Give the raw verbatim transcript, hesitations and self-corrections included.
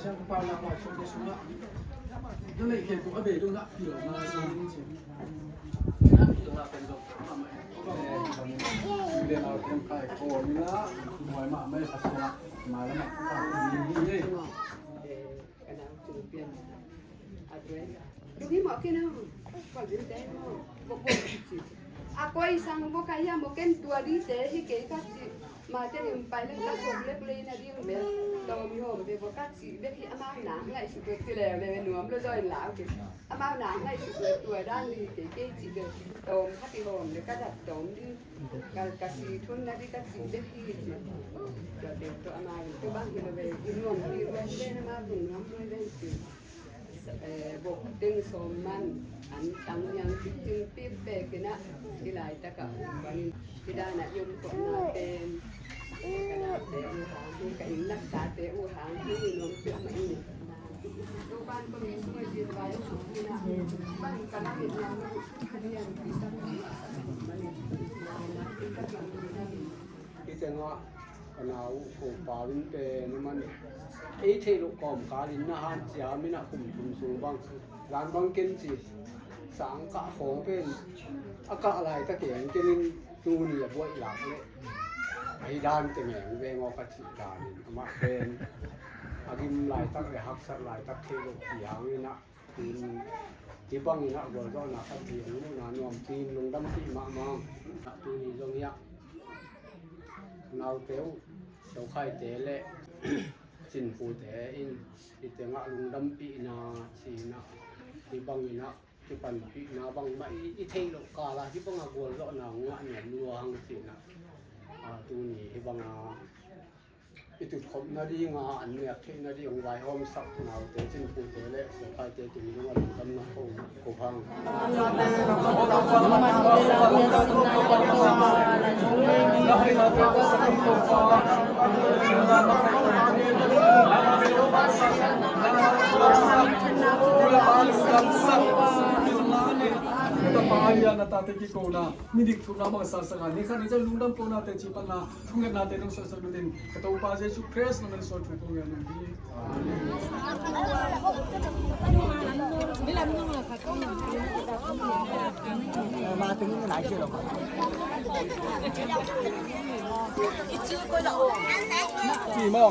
Ka nau cung pian. A tuai. Lunghi mawh kei na. Kol din te mawh. Bok bok ci. A koi sang bok ka hiam bok ken tua di te hi kei ka ci. Ma te lim pai leng ka sok lek lei na ding bel. Tawm i hawm ve bok ka ci bek hi amau na ngaihsut bek ci leu leu nuam lo zaw in lau kei. Amau na ngaihsut bek tua dan hi kei kei ci bek. Tawm khat i hawm le ka dat tawm ding. Ka, ka si thun na di ka si bek hi ci. Tua teng tua ama in tua bang hi lo ve. I nuam hi lo ve na ma tung nuam lo ve ci. Eh, bok teng sawm man an tang niang ci cing pip pek in a. I laitak a bang in i dan a i om kop na pen. Ka na te u hang hi ka inn lak ta te u hang hi nuam pek ma in. Hih tengah ka nau ko pau in pen a man ei theih loh kawmkal in na hanciam in a kum thum sung bang dan bang ken ci sang kah khawng pen a kah laitak keng keng in tuni a buaih lak leh ahi dan teng eng veng aw ka cih dan in amah pen a gim laitak le haksat laitak theih loh pi hang in a Tun, hih bangin ah gualzawhna khat hi, a muhna nuampi in lungdampih mahmah. Tuni zong hiah naute uh, Siaukhaite le Cinpute in hih tengah lungdampihna ci-in ah, hih bangin ah kipanpihna bangmah i, i theih loh kal ah hih bangah gualzawhna ngah nuam lua hang ci-in ah, a, tuni hih bangah i tutkhop nading a an nek theih nading hong vaihawmsak naute, Cinpute le Siaukhaite tungdung a lungdamna ko, ko hang. Tapa ahi a na tate kikona, midik thukna bang saksak a, ni khat ni ciang lungdam konate cih pan na, thungetnate nong suahsak lutin, ka Topa Jesuh Khrist na min suang thu kong ngen hi. Ci maw?